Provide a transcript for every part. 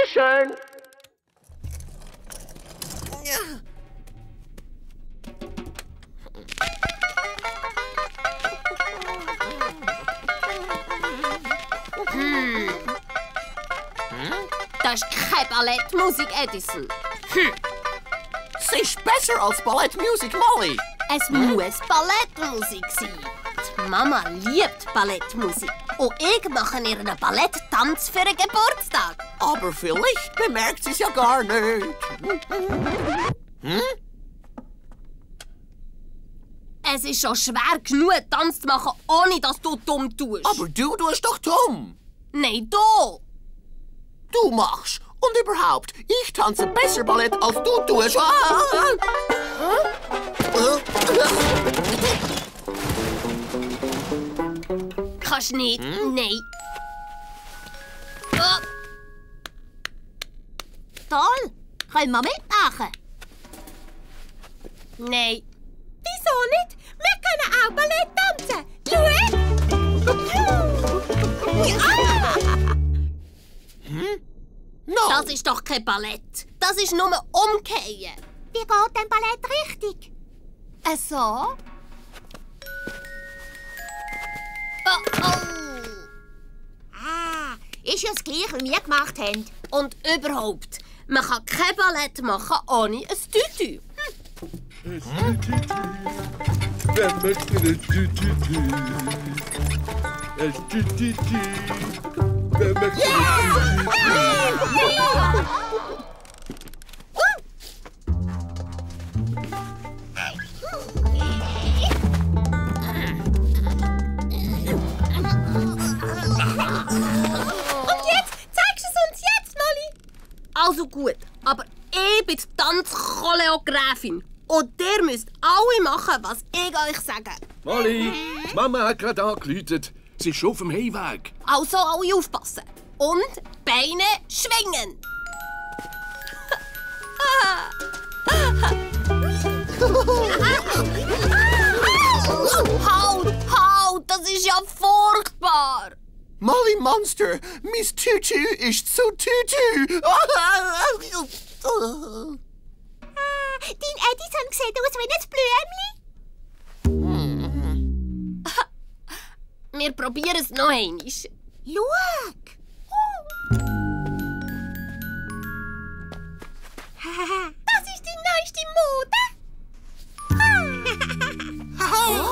Bitteschön. Das ist keine Ballettmusik, Edison. Es ist besser als Ballettmusik, Molly. Es muss Ballettmusik sein. Die Mama liebt Ballettmusik. Und ich mache ihr einen Balletttanz für einen Geburtstag. Aber vielleicht bemerkt sie es ja gar nicht. Es ist schon schwer genug, Tanz zu machen, ohne dass du dumm tust. Aber du tust doch dumm. Nein, du! Du machst. Und überhaupt, ich tanze besser Ballett als du tust. Kannst nicht. Nein. Oh. Toll! Können wir mitmachen? Nein. Wieso nicht? Wir können auch Ballett tanzen. No. Das ist doch kein Ballett. Das ist nur Umkehren. Wie geht denn Ballett richtig? So? Oh, oh. Ist ja das Gleiche, wie wir gemacht haben. Und überhaupt, man kann kein Ballett machen ohne ein Tütü. Wer möchte ein Tütü? Ein Tütü. Wer möchte ein Also gut, aber ich bin die Tanzchoreografin. Und ihr müsst alle machen, was ich euch sage. Molly, die Mama hat gerade angerufen. Sie ist schon auf dem Heimweg. Also alle aufpassen. Und Beine schwingen. Halt, das ist ja furchtbar. Molly Monster, Miss Tutu ist so Tutu. Dein Edison sieht aus wie ein Blümchen. Wir probieren es noch einmal. Schau! Das ist die neueste Mode.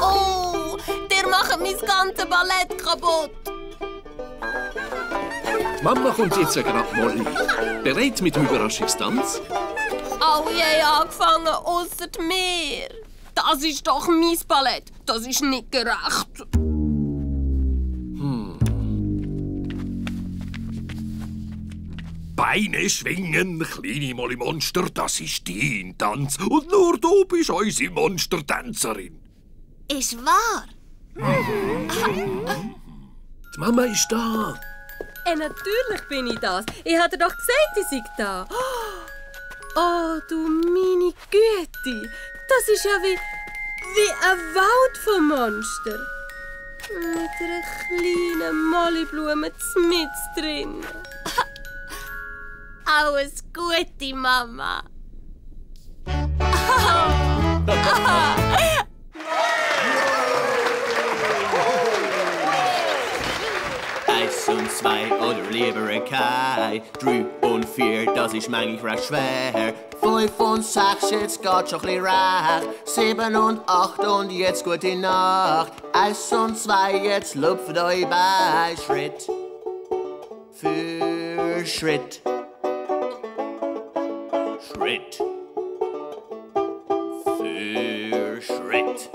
Oh, der macht mein ganzes Ballett kaputt. Mama kommt jetzt gerade, Molly. Bereit mit dem Überraschungstanz? Alle haben angefangen, ausser mir. Das ist doch mein Ballett. Das ist nicht gerecht. Beine schwingen, kleine Molly Monster, das ist dein Tanz. Und nur du bist unsere Monstertänzerin. Ist wahr? Die Mama ist da. Natürlich bin ich das. Ich hatte doch gesagt, ich sei da. Oh, du meine Güte. Das ist ja wie ein Wald von Monster. Mit einer kleinen Mollyblume mit drin. Alles Gute, Mama. 1 und 2 oder lieber ein Kai. 3 und 4, das ist manchmal recht schwer. 5 und 6, jetzt geht's schon ein bisschen recht. 7 und 8 und jetzt gute Nacht. 1 und 2, jetzt lupft euch bei. Schritt für Schritt. Schritt für Schritt.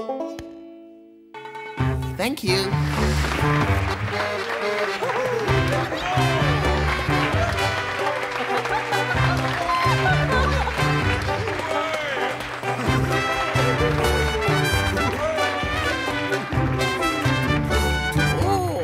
Thank you. Oh.